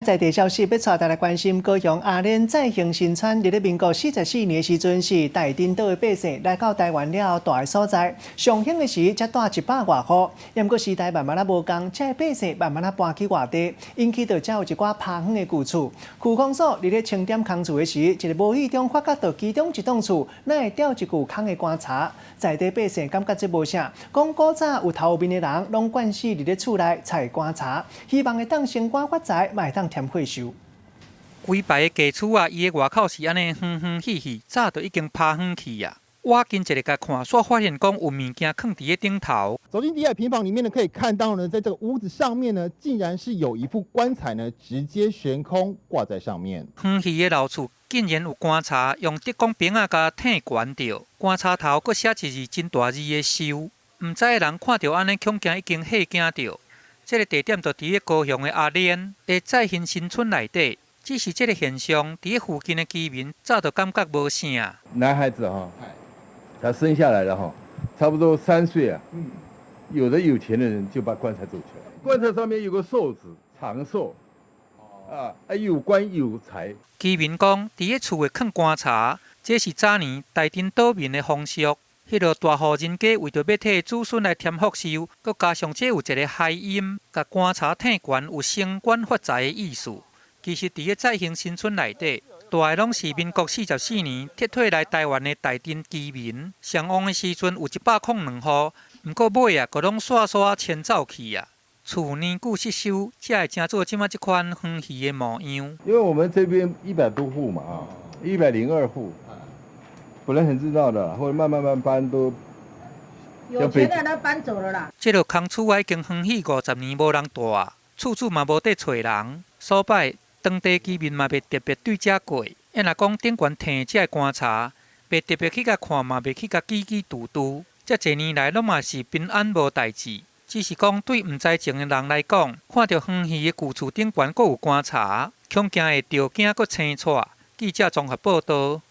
在地消息，欲帶大家關心高雄阿蓮再興新村，佇咧民國44年的時陣，是大埕島的百姓來到台灣了後蹛的所在。上興的時才蹛100外戶，毋過時代慢慢仔無仝，遮的百姓慢慢仔搬去外地，引起著遮有一寡拋荒的舊厝。區公所佇咧清點空厝的時，一个無意中發覺著其中一棟厝，哪會吊一具空的棺柴？在地百姓感覺這無啥，講古早有頭面的人攏慣勢佇咧厝內採棺柴，希望會當升官發財，嘛會當添歲壽。規排的家厝仔，伊的外口是按呢昏昏細細，早就已經拋荒去啊！倚近一下共看，煞發現講有物件囥佇咧頂頭。走進低矮平房裡面呢，可以看到呢，在這個屋子上面呢，竟然是有一副棺材呢，直接懸空掛在上面。荒廢的老厝竟然有棺柴，用竹竿爿仔共紩懸著，棺柴頭閣寫一字真大字的壽。毋知的人看著按呢，恐驚已經嚇驚著。這个地點就佇咧高雄的阿蓮的再興新村內底，只是這个現象，佇咧附近的居民早就感覺無啥。男孩子哈，他生下來了哈，差不多3歲啊，有的有錢的人就把棺材做起來，棺材上面有個壽字，長壽，啊，有官有財。居民講，佇咧厝內囥棺柴，這是早年大埕島民的風俗。彼落大戶人家為著欲替子孫來添福壽，閣加上這有一個諧音，共棺柴紩懸有升官發財的意思。其實佇咧再興新村內底，蹛的攏是民國44年撤退來台灣的大埕居民。上旺的時陣有102戶，毋過尾啊，閣攏煞煞遷走去啊。厝年久失修，才會成做這馬這款荒廢的模樣。因為我們這邊100多戶嘛，啊，102戶。本來很熱鬧的，後來慢慢慢搬都有錢的都搬走了啦。這个空厝已經荒廢50年無人蹛，厝主嘛無佇揣人，所擺當地居民嘛袂特別對遮過。按若講頂懸紩遮的棺柴，袂特別去共看，嘛袂去共記記嘟嘟。遮濟年來攏嘛是平安無代誌，只是講對毋知情的人來講，看著荒廢的舊厝頂懸閣有棺柴，恐驚會著驚閣青掣。記者綜合報導。